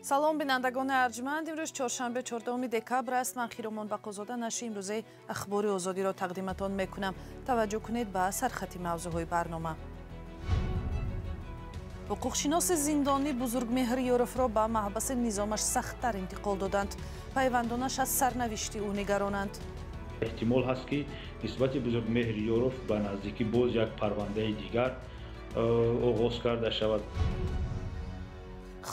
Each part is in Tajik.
Салом, бинандагони арҷманд. Имрӯз чоршанбе, 14 декабр аст. Ман Хиромон Бақозода нашри имрӯзаи Ахбори Озодиро тақдиматон мекунам. Таваҷҷӯҳ кунед ба сархати мавзӯъҳои барнома. Ҳуқуқшиноси зиндонӣ Бузургмеҳр Ёровро ба маҳбаси низомаш сахттар интиқол доданд. Пайвандонаш аз сарнавишти ӯ нигаронанд. Эҳтимол ҳаст, ки нисбати Бузургмеҳр Ёров ба наздикӣ боз як парвандаи дигар оғоз карда шавад.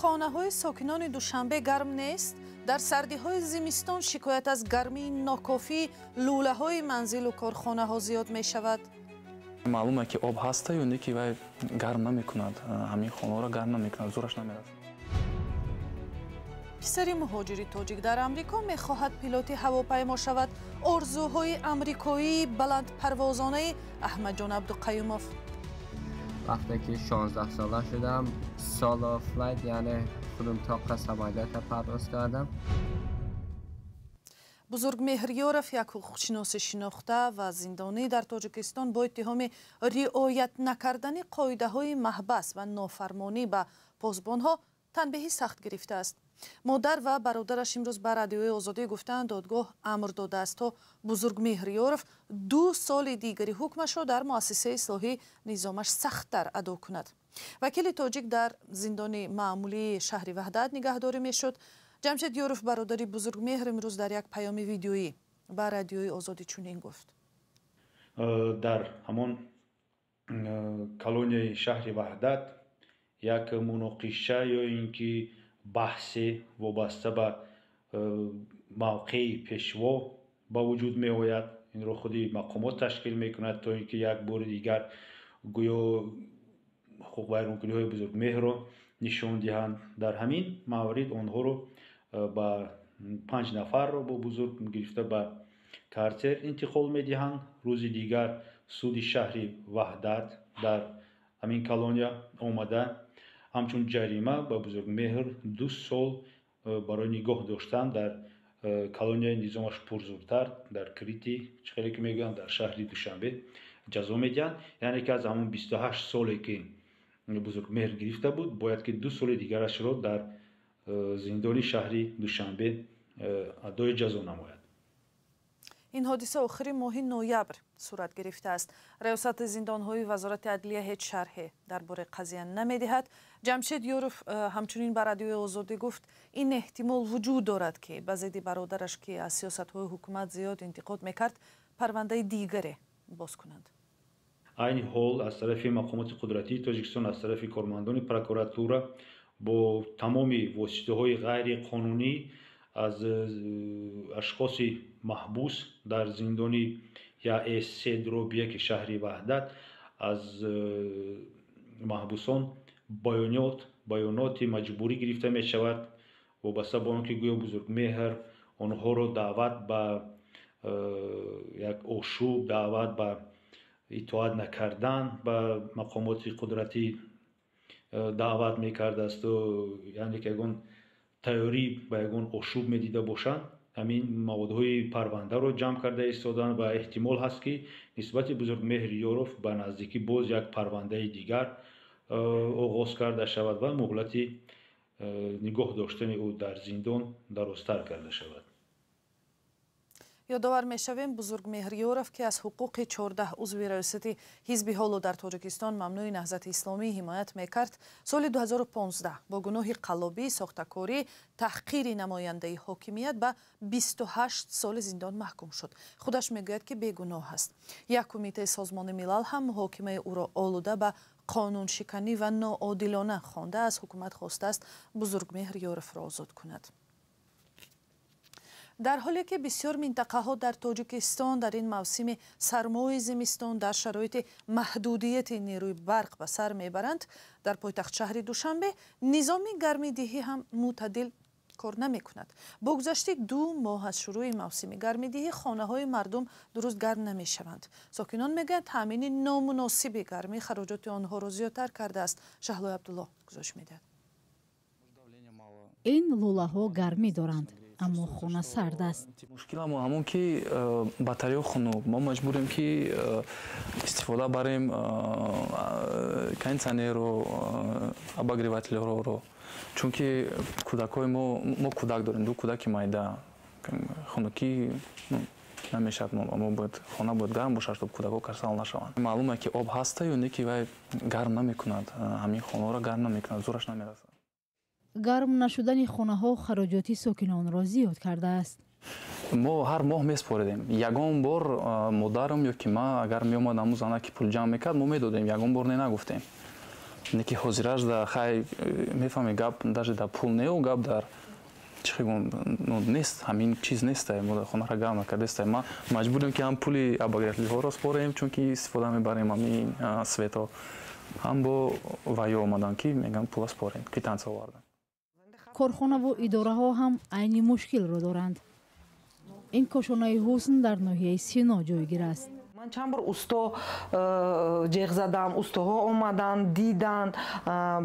Хонаҳои сокинони Душанбе гарм нест. Дар сардиҳои зимистон шикоят аз гармии нокофии лӯлаҳои манзилу корхонаҳо зиёд мешавад. Маълуме, ки об ҳаста ё не, ки вай гарм намекунад, ҳамин хонаро гарм намекунад, зӯраш намерасад. Писари муҳоҷири тоҷик дар Амрико мехоҳад пилоти ҳавопаймо шавад. Орзуҳои амрикоии баландпарвозонаи Аҳмадҷон Абдуқаюмов. Вақте ки 16 сола шудам, solo flight, яъне худум тоқа самолёта парвоз кардам. Бузургмеҳр Ёров, як ҳуқуқшиноси шинохта ва зиндонӣ дар Тоҷикистон, бо иттиҳоми риоят накардани қоидаҳои маҳбас ва нофармонӣ ба посбонҳо танбеҳи сахт гирифтааст. Модар ва бародараш имрӯз ба Радиои Озодӣ гуфтанд, додгоҳ амр додааст, то Бузургмеҳр Ёров 2 соли дигари ҳукмашро дар муассисаи ислоҳии низомаш сахттар адо кунад. Вакили тоҷик дар зиндони маъмулии шаҳри Ваҳдат нигаҳдорӣ мешуд. Ҷамшед Ёров, бародари Бузургмеҳр, имрӯз дар як паёми видеоӣ ба Радиои Озодӣ чунин гуфт. Дар ҳамон колонияи шаҳри Ваҳдат як муноқиша ё ин ки баҳсе вобаста ба мавқеи пешво ба вуҷуд меояд. Инро худи мақомот ташкил мекунад, то ин ки як бори дигар гӯё ҳуқуқвайронкуниҳои Бузургмеҳрро нишон диҳанд. Дар ҳамин маврид онҳоро ба панҷ нафарро бо Бузург гирифта ба карцер интиқол медиҳанд. Рӯзи дигар суди шаҳри Ваҳдат дар ҳамин колония омада, ҳамчун ҷарима ба Бузургмеҳр 2 сол барои нигоҳ доштан дар колонияи низомаш пурзуртар дар Крити, чӣ хеле ки мегӯянд, дар шаҳри Душанбе ҷазо медиҳанд. Яъне ки аз ҳамон 28 соле, ки Бузургмеҳр гирифта буд, бояд ки 2 соли дигарашро дар зиндони шаҳри Душанбе адои ҷазо намояд. Ин ҳодиса охири моҳи ноябр сурат гирифтааст. Раёсати зиндонҳои Вазорати адлия ҳеҷ шарҳе дар бораи қазия намедиҳад. Ҷамшед Ёров ҳамчунин ба Радиои Озодӣ гуфт, ин эҳтимол вуҷуд дорад, ки ба зидди бародараш, ки аз сиёсатҳои ҳукумат зиёд интиқод мекард, парвандаи дигаре боз кунанд. Айни ҳол аз тарафи мақомоти қудратии Тоҷикистон, аз тарафи кормандони прокуратура бо тамоми воситаҳои ғайриқонунӣ аз ашхоси маҳбус дар зиндони ЯС-3/1 шаҳри Ваҳдат, аз маҳбусон баёноти маҷбурӣ гирифта мешавад, вобаста ба он ки гӯё Бузургмеҳр онҳоро даъват ба як ошӯб, даъват ба итоат накардан ба мақомоти қудратӣ даъват мекардасту, яъне ки ягон тайёрӣ ба ягон ошӯб медида бошанд. Ҳамин маводҳои парвандаро ҷамъ карда истоданд ва эҳтимол ҳаст, ки нисбати Бузургмеҳр Ёров ба наздикӣ боз як парвандаи дигар оғоз карда шавад ва муҳлати нигоҳ доштани ӯ дар зиндон дарозтар карда шавад. Ёдовар мешавем, Бузургмеҳр Ёров, ки аз ҳуқуқи 14 узви раёсати ҳизби ҳоло дар Тоҷикистон мамнӯи Наҳзати Исломӣ ҳимоят мекард, соли 2015 бо гуноҳи қаллобӣ, сохтакорӣ, таҳқири намояндаи ҳокимият ба 28 соли зиндон маҳкум шуд. Худаш мегӯяд, ки бегуноҳ аст. Як кумитаи Созмони Милал ҳам муҳокимаи ӯро олуда ба қонуншиканӣ ва ноодилона хонда, аз ҳукумат хостааст, Бузургмеҳр Ёровро озод кунад. Дар ҳоле ки бисёр минтақаҳо дар Тоҷикистон дар ин мавсими сармои зимистон дар шароити маҳдудияти нерӯи барқ ба сар мебаранд, дар пойтахт шаҳри Душанбе низоми гармидиҳӣ ҳам мӯътадил кор намекунад. Бо гузашти 2 моҳ аз шурӯи мавсими гармидиҳӣ хонаҳои мардум дуруст гарм намешаванд. Сокинон мегӯянд, таъмини номуносиби гармӣ хароҷоти онҳоро зиёдтар кардааст. Шаҳлои Абдулло гузориш медиҳад. Ин лӯлаҳо гармӣ доранд, аммо хона сард аст. Мушкиламо ҳамон ки батарея хунук, мо маҷбурем, ки истифода барем кондитсионерро, обогревателҳоро. Чунки кӯдакҳои мо кӯдак дорем, ду кӯдаки майда. Хунукӣ намешавад, мо бояд хона бояд гарм бошад, чтоб кӯдакҳо касал нашаванд. Маълум е ки об ҳаста ё не ки вай гарм намекунад, ҳамин хонаҳоро гарм намекунад, зӯраш намерасад. Гарм нашудани хонаҳо хароҷоти сокинонро зиёд кардааст. Мо ҳар моҳ меспоридем. Ягон бор модарам ё ки ман агар меомад ҳамун зана ки пул ҷамъ мекард, мо медодем, ягон бор не нагуфтем. Не ки ҳозираш да хай мефаҳме гап даже дар пул неу гап дар чӣ гум нест, ҳамин чиз нест, мо хонаро гарм накардест. Ма маҷбурем ки ҳам пули обогревателҳоро спорем, чунки истифода мебарем ҳамин светҳо, ҳам бо ваё омадан ки мегӯям пула спорем, квитансия овардан. Корхонаву идораҳо ҳам айни мушкилро доранд. Ин кошонаи ҳусн дар ноҳияи Сино ҷойгир аст. Ман чанд бор усто ҷеғ задам, устоҳо омаданд, диданд,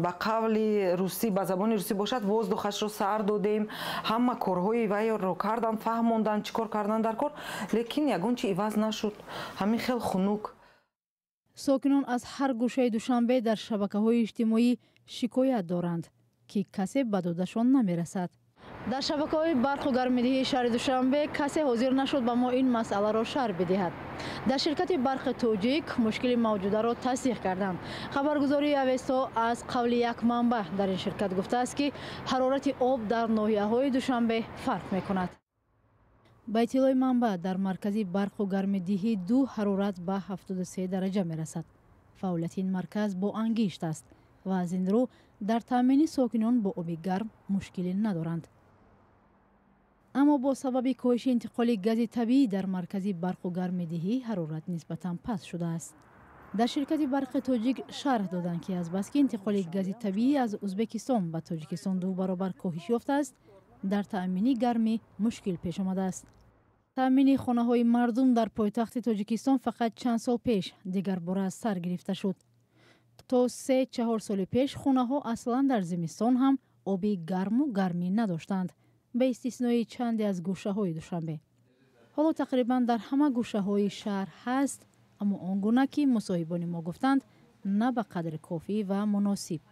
ба қавли русӣ, ба забони русӣ бошад, воздухашро сар додем, ҳама корҳои вайро карданд, фаҳмонданд, чӣ кор кардан дар кор, лекин ягон чи иваз нашуд. Ҳамин хел хунук. Сокинон аз ҳар гӯшаи Душанбе дар шабакаҳои иҷтимоӣ шикоят доранд, ки касе ба додашон намерасад. Дар шабакаҳои барқу гармидиҳии шаҳри Душанбе касе ҳозир нашуд ба мо ин масъаларо шарҳ бидиҳад. Дар ширкати барқи тоҷик мушкили мавҷударо тасдиқ карданд. Хабаргузории Авесто аз қавли як манбаъ дар ин ширкат гуфтааст, ки ҳарорати об дар ноҳияҳои Душанбе фарқ мекунад. Ба иттилои манбаъ, дар маркази барқу гармидиҳӣ ду ҳарорат ба 73 дараҷа мерасад. Фаъолияти ин марказ бо ангишт аст ва аз ин рӯ дар таъмини сокинон бо оби гарм мушкилӣ надоранд. Аммо бо сабаби коҳиши интиқоли гази табиӣ дар маркази барқу гармидиҳӣ ҳарорат нисбатан паст шудааст. Дар ширкати барқи тоҷик шарҳ доданд, ки азбаски интиқоли гази табиӣ аз Ӯзбекистон ба Тоҷикистон ду баробар коҳиш ёфтааст, дар таъмини гармӣ мушкил пеш омадааст. Таъмини хонаҳои мардум дар пойтахти Тоҷикистон фақат чанд сол пеш дигарбора аз сар гирифта шуд. То 3-4 соли пеш хонаҳо аслан дар зимистон ҳам оби гарму гармӣ надоштанд, ба истиснои чанде аз гӯшаҳои Душанбе. Ҳоло тақрибан дар ҳама гӯшаҳои шаҳр ҳаст, аммо он гуна ки мусоҳибони мо гуфтанд, на ба қадри кофӣ ва муносиб.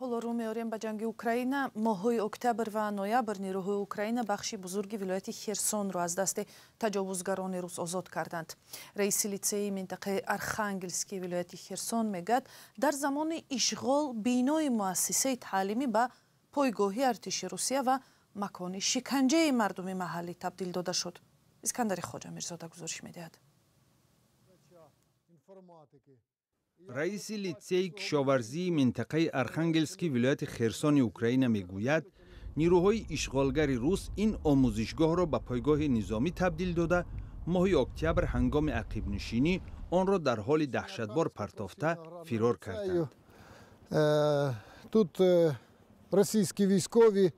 Ҳоло рӯ меорем ба ҷанги Украина. Моҳҳои октябр ва ноябр нерӯҳои Украина бахши бузурги вилояти Херсонро аз дасти таҷовузгарони рус озод карданд. Раиси литсеи минтақаи Архангелский вилояти Херсон мегӯяд, дар замони ишғол бинои муассисаи таълимӣ ба пойгоҳи артиши Русия ва макони шиканҷаи мардуми маҳаллӣ табдил дода шуд. Искандари Хоҷа Мирзода гузориш медиҳад. Раиси литсеи кишоварзии минтақаи Архангелский вилояти Херсони Украина мегӯяд, нирӯҳои ишғолгари рус ин омӯзишгоҳро ба пойгоҳи низомӣ табдил дода, моҳи октябр ҳангоми ақибнишинӣ онро дар ҳоли даҳшатбор партофта фирор карданд. Тут російські військові.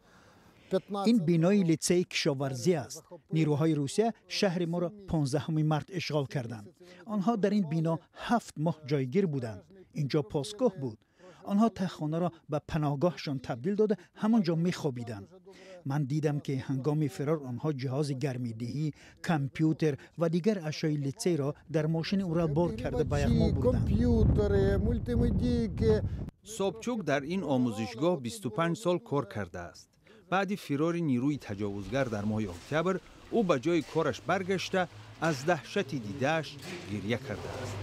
Ин бинои литсеи кишоварзӣ аст. Нирӯҳои Русия шаҳри моро 15 март ишғол карданд. Онҳо дар ин бино 7 моҳ ҷойгир буданд. Инҷо посгоҳ буд. Онҳо таххонаро ба паноҳгоҳшон табдил дода, ҳамон ҷо мехобиданд. Ман дидам, ки ҳангоми фирор онҳо ҷиҳози гармидиҳӣ, компютер ва дигар ашёи литсейро дар мошини Урал бор карда ба яғмо бурданд. Компютери, мултимедийки. Собчук дар ин омӯзишгоҳ 25 сол кор кардааст. Баъди фирори нирӯи таҷовузгар дар моҳи октябр ӯ ба ҷои кораш баргашта, аз даҳшати дидааш гирья кардааст.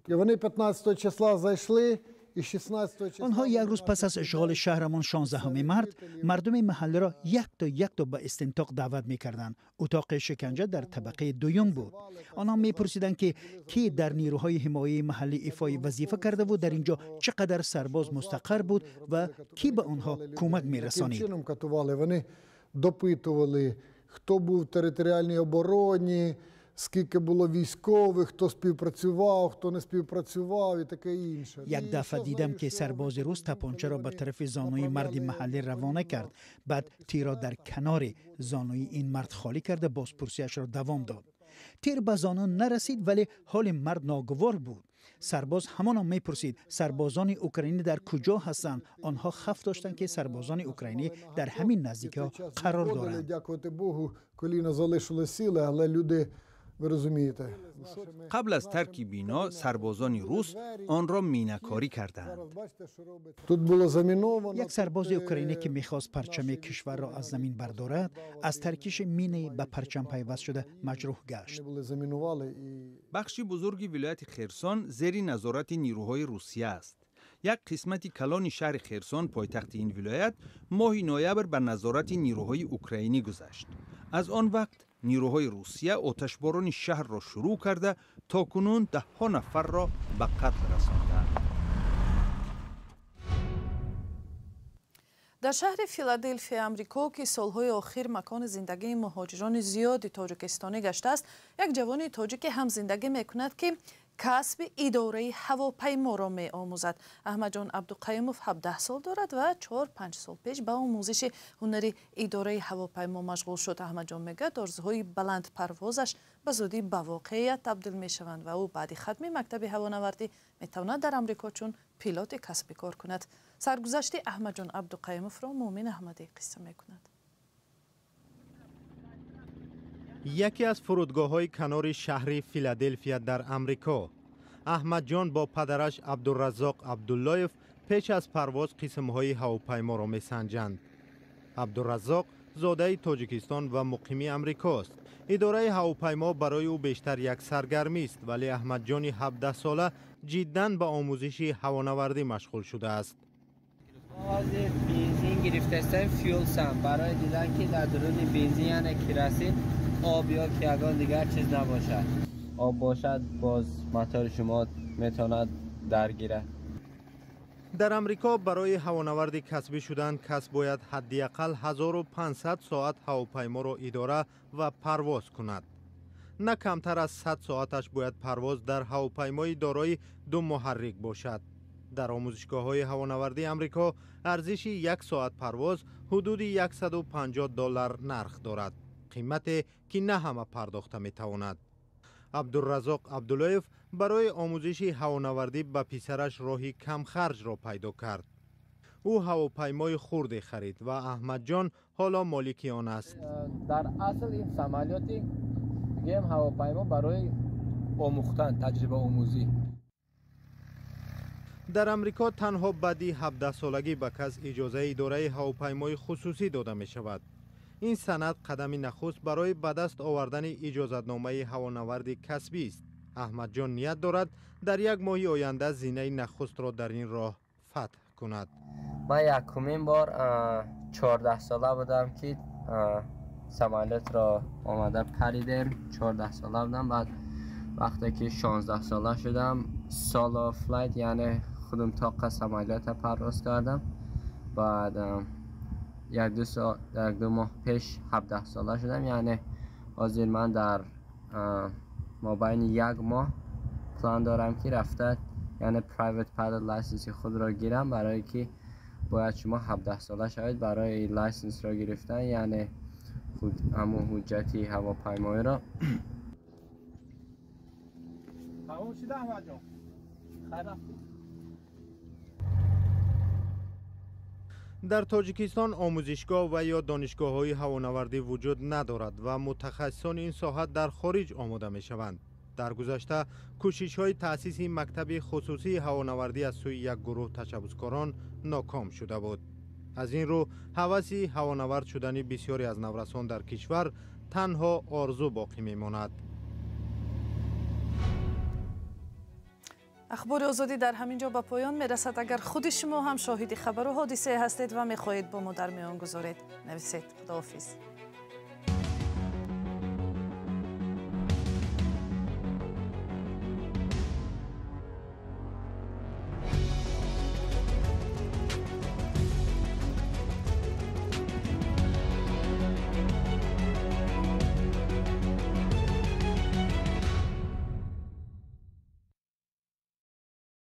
Вони 15 числа зайшли і 16 числа. Онҳо як рӯз пас аз ишғоли шаҳрамон 16 март мардуми маҳаллиро якто якто ба истинтоқ даъват мекарданд. Утоқи шиканҷа дар табақаи дуюм буд. Онҳо мепурсиданд, ки кӣ дар нирӯҳои ҳимояи маҳаллӣ ифои вазифа кардаву дар ин ҷо чӣ қадар сарбоз мустақар буд ва кӣ ба онҳо кӯмак мерасонид. Чином катували, вони допитували, хто був в територіальній обороні, Скільки було військових, хто співпрацював, хто не співпрацював і таке інше. Як дафъа дидам, ки сарбози рус тапончаро ба тарафи зонуи марди маҳаллӣ равона кард, баъд тирро дар канори зонуи ин мард холӣ карда, бозпурсиашро давом дод. Тир ба зону нарасид, вале ҳоли мард ногувор буд. Сарбоз ҳамоно мепурсид, сарбозони украинӣ дар куҷо ҳастанд. Онҳо хаф доштанд, ки сарбозони украинӣ дар ҳамин наздикиҳо қарор доранд. Дякувати Богу, коліна залишили сили, але люди, ви розумієте. Қабл аз тарки бино сарбозони рус онро минакорӣ карданд. Тут було заміновано. Як сарбози украинӣ, ки мехост парчами кишварро аз замин бардорад, аз таркиши мине ба парчам пайваст шуда маҷрӯҳ гашт. Були замінували і Бахши бузурги вилояти Херсон зери назорати нирӯҳои Русия аст. Як қисмати калони шаҳри Херсон, пойтахти ин вилоят, моҳи ноябр ба назорати нирӯҳои украинӣ гузашт. Аз он вақт нирӯҳои Русия оташборони шаҳрро шурӯъ карда, то кунун даҳҳо нафарро ба қатл расонданд. Дар шаҳри Филаделфия Амрико, ки солҳои охир макони зиндагии муҳоҷирони зиёди тоҷикистонӣ гаштааст, як ҷавони тоҷике ҳам зиндагӣ мекунад, ки касби идораи ҳавопайморо меомӯзад. Аҳмадҷон Абдуқаюмов 17 сол дорад ва 4-5 сол пеш ба омӯзиши ҳунари идораи ҳавопаймо машғул шуд. Аҳмадҷон мегӯяд, орзуҳои баландпарвозаш ба зудӣ ба воқеият табдил мешаванд ва ӯ баъди хатми мактаби ҳавонавардӣ метавонад дар Амрико чун пилоти касбӣ кор кунад. Саргузашти Аҳмадҷон Абдуқаюмовро Муъмин Аҳмадӣ қисса мекунад. Яке аз фурудгоҳҳои канори шаҳри Филаделфия дар Амрико. Аҳмадҷон бо падараш Абдураззоқ Абдуллоев пеш аз парвоз қисмҳои ҳавопайморо месанҷанд. Абдураззоқ зодаи Тоҷикистон ва муқими Амрикост. Идораи ҳавопаймо барои ӯ бештар як саргармист, вале Аҳмадҷони 17сола ҷиддан ба омӯзиши ҳавонавардӣ машғул шудааст. Ҳозир бензин гирифтастем, fuel сам, барои дидан, ки дар дуруни бензин, яъне керосин, об ё ки ягон дигар чиз набошад. Об бошад, боз мотори шумо метавонад даргирад. Дар Амрико барои ҳавонаварди касбӣ шудан кас бояд ҳадди ақал 1500 соат ҳавопайморо идора ва парвоз кунад. На камтар аз 100 соаташ бояд парвоз дар ҳавопаймои дорои ду муҳаррик бошад. Дар омӯзишгоҳҳои ҳавонавардии Амрико арзиши як соат парвоз ҳудуди 150 доллар нарх дорад, қимате ки на ҳама пардохта метавонад. Абдураззоқ Абдуллоев барои омӯзиши ҳавонавардӣ ба писараш роҳи камхарҷро пайдо кард. Ӯ ҳавопаймои хурде харид ва Аҳмадҷон ҳоло молики он аст. Дар асл ин самолёти бигӯем ҳавопаймо барои омӯхтан, таҷрибаомӯзӣ. Дар Амрико танҳо баъди 17солагӣ ба кас иҷозаи идораи ҳавопаймои хусусӣ дода мешавад. Ин санад қадами нахуст барои ба даст овардани иҷозатномаи ҳавонаварди касбист. Аҳмадҷон ният дорад дар як моҳи оянда зинаи нахустро дар ин роҳ фатҳ кунад. Ман якумин бор 14сола будам, ки самолётро омада паридем. 14сола будам. Баъд вақте ки 16сола шудам, solo flight, яъне худам тоқа самолёта парвоз кардам. Баъд як ду сол, як ду моҳ пеш 17сола шудам. Яъне ҳозир ман дар мобайни як моҳ план дорам, ки рафта, яъне private pilot license худро гирам, барое ки бояд шумо 17сола шавед барои license ро гирифтан, яъне ҳамун ҳуҷҷати ҳавопаймоиро. Тамом шуда, Аҳмадҷон? Хайр, рафтем. Дар Тоҷикистон омӯзишгоҳ ва ё донишгоҳҳои ҳавонавардӣ вуҷуд надорад ва мутахассисони ин соҳа дар хориҷ омода мешаванд. Дар гузашта кӯшишҳои таъсиси мактаби хусусии ҳавонавардӣ аз сӯи як гурӯҳ ташаббускорон ноком шуда буд. Аз ин рӯ ҳаваси ҳавонавард шудани бисёре аз наврасон дар кишвар танҳо орзу боқӣ мемонад. Ахбори Озодӣ дар ҳамин ҷо ба поён мерасад. Агар худи шумо ҳам шоҳиди хабару ҳодисае ҳастед ва мехоҳед бо мо дар миён гузоред, нависед. Худоҳофиз.